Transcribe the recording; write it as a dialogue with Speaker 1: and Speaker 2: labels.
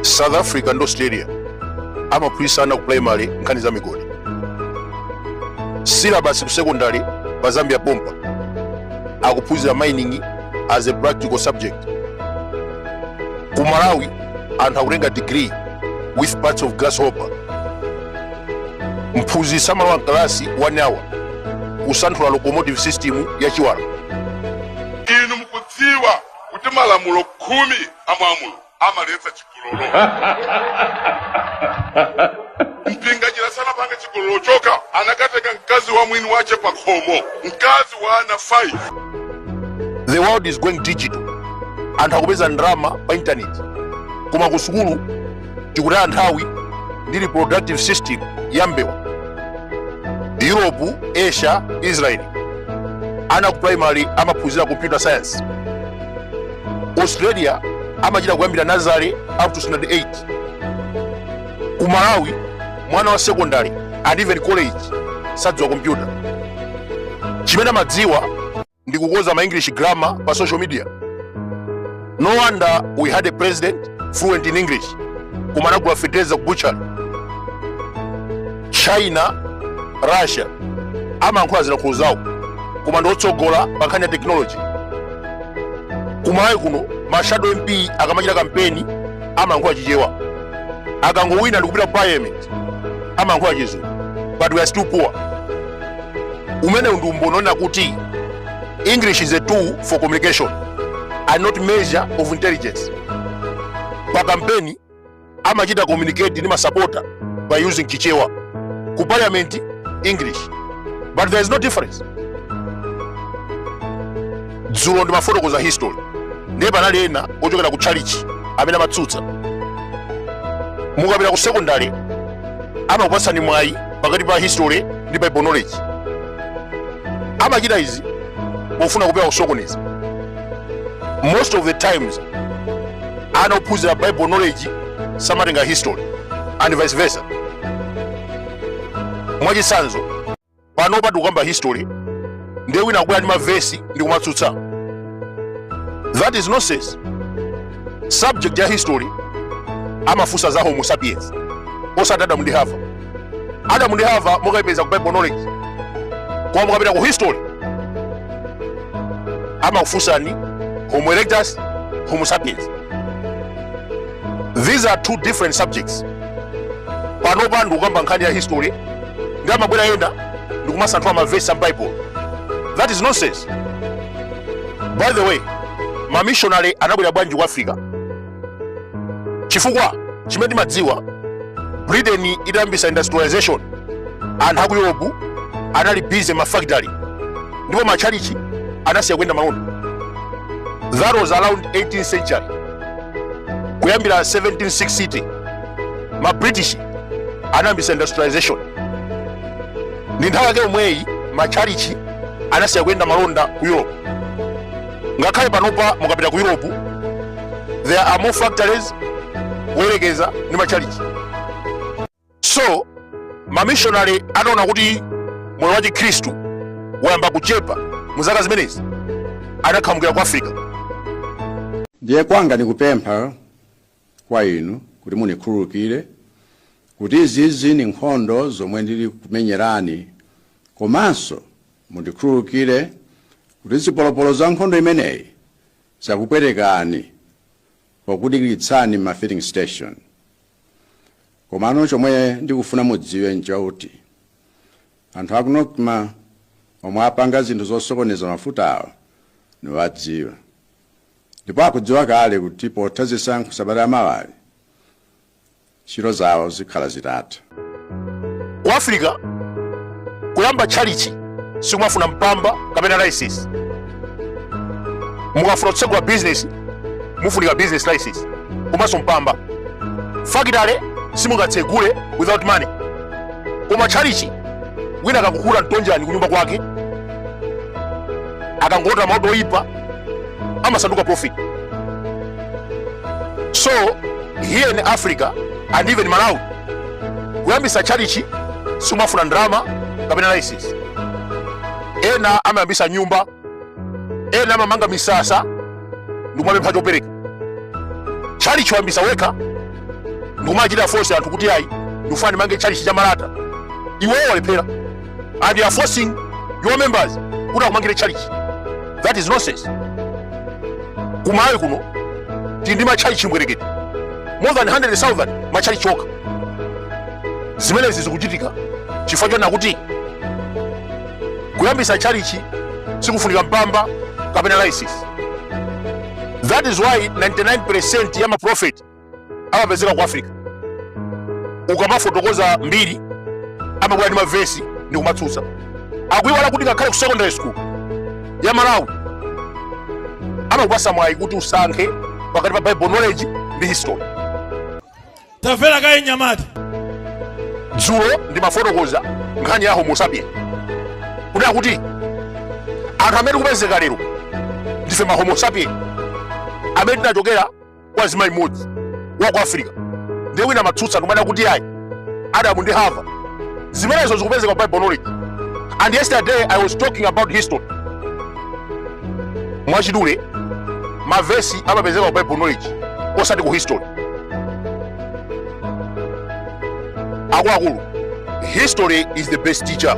Speaker 1: South Africa ndi Australia amaphunzitsa ana ku primary nkhani za migodi. Syllabus ku secondary pa Zambia pompa akuphunzira mining as a practical subject. Ku Malawi anthu akutenga degree with parts of grasshopper. Mphunzitsi amalowa mkalasi 1 hour kusanthula locomotive system ya chiwala.
Speaker 2: Inu mukudziwa kuti malamulo 10 a mwa Mulungu amaletsa chigololo. Mpinganjira sanapange chigololo chokha, anakatenga mkazi wa mwini wache pa khomo, mkazi wa ana 5.
Speaker 1: The world is going digital. Anthu akupeza ndalama pa intaneti, koma ku sukulu tikutaya nthawi ndi reproductive system ya mbewa. Europe, Asia, Israel, ana ku primary amaphunzira computer science. Australia amachita kuyambira nursery up to standard 8. Ku Malawi mwana wa secondary and even college sadziwa computer. Chimene amadziwa ndi kukoza ma English grammar pa social media. No wonder we had a president fluent in English koma anagula fertilizer ku butchery. China, Russia amayankhula zilankhulo zawo koma ndi otsogola pa nkhani ya technology. Ku Malawi kuno ma shadow MP akamachita kampeni amayankhula Chichewa, akangowina ndikupita ku parliament amayankhula Chizungu, but we are still poor. Umenewu ndi umboni onena kuti English is a tool for communication and not measure of intelligence. Pa kampeni amachita communicate ndi masapota by using Chichewa, ku parliament English, but there is no difference. Dzulo ndimafotokoza history, ndiye panali ena ochokera ku tchalichi amene amatsutsa. Mukapita ku secondary amakupatsani mwayi pakati pa history ndi Bible knowledge. Amachita izi pofuna kupewa kusokoneza. Most of the times ana ophunzira Bible knowledge samatenga history and vice versa. Mwachitsanzo, panopa tikukamba history, ndiye wina akubwera ndi mavesi ndi kumatsutsa. That is nonsense. Subject ya history amafunsa za Homo sapiens, osati Adamu ndi Hava. Adamu ndi Hava mukayipeza ku Bible knowledge, koma mukapita ku history amakufunsani Homo erectus, Homo sapiens. These are two different subjects. Panopa ndikukamba nkhani ya history, ndi amabwera ena ndikumasanthula mavesi a Bible. That is nonsense. By the way, mamishonary anabwera bwanji ku Africa? Chifukwa chimene timadziwa, Britain itayambisa industrialization, anthu aku Europe anali busy ma factory ndipo matchalichi anasiya kuyenda malonda. That was around 18th century. Kuyambira 1760 ma British anayambisa industrialization. Ndi nthawi yake yomweyi matchalichi anasiya kuyenda malonda ku Europe. Ngakhale panopa mukapita ku Europe there are more factories kuyerekeza ndi matchalichi. So mamishonary ataona kuti moyo wa Chikhristu wayamba kuchepa mu zaka zimenezi, anakhamukira ku Africa.
Speaker 3: Ndiye kwanga nikupempha kwa inu kuti munikhululukire kuti izizi ni nkhondo zomwe ndili kumenyerani, komanso mundikhululukire kuti zipolopolo za nkhondo imeneyi zakupwetekani pokudikiritsani ma filling station. Komano chomwe ndikufuna mudziwe nchakuti anthu aku NOCMA omwe apanga zinthu zosokoneza mafutawo niwadziwa, ndipo akudziwa kale kuti potha zisankho sabata yamawali ntchito zawo zikhala zitatha.
Speaker 1: Ku Africa kuyamba tchalichi sikumafuna mpamba kapena license. Mukafuna kutsegula business mufunika business license komanso mpamba. Fakitale simungatsegule without money, koma tchalichi wina akakukula mtonjani kunyumba kwake akangota maloto oyipa amasanduka prophet. So here in Africa and even Malawi, kuyambisa tchalichi sikumafuna ndalama kapena license. Ena amayambisa nyumba, ena amamanga misasa ndikumapempha chopereka. Tchalichi wayambisa wekha. Ndikumachita force anthu kuti ayi, ndikufuna ndimange tchalitchi cha malata. Iweyo walephera and you are forcing your members kuti akumangire tchalitchi. That is nonsense. Kumalawi kuno tili ndi matchalitchi mbwerekete, more than 100,000 matchalitchi okha. Zimenezi zikuchitika chifukwa chonena kuti kuyambisa tchalitchi sikufunika mpamba kapena license. That is why 99% ya maprofeti amapezeka ku Africa. Ukamafotokoza mbiri amabwera ndi mavesi ndi kumatsutsa. Akuiwala kuti ngakhale ku secondary school ya Malawi amakupasa mwayi kuti usankhe pakati pa Bible knowledge ndi history.
Speaker 4: Tamvera kaye mnyamata.
Speaker 1: Dzulo ndimafotokoza nkhani ya Homo sapien, kunena kuti anthu amene tikupezeka lero ndife ma Homo sapien amene tinachokera kwa mzimayi mmodzi wa ku Africa. Ndiye wina amatsutsa ndimanena kuti ayi, Adamu ndi Hava, zimenezo zikupezeka ku Bible knowledge. And yesterday I was talking about history. Mwachidule, mavesi amapezeka ku Bible knowledge, osati ku history. Akuluakulu, history is the best teacher.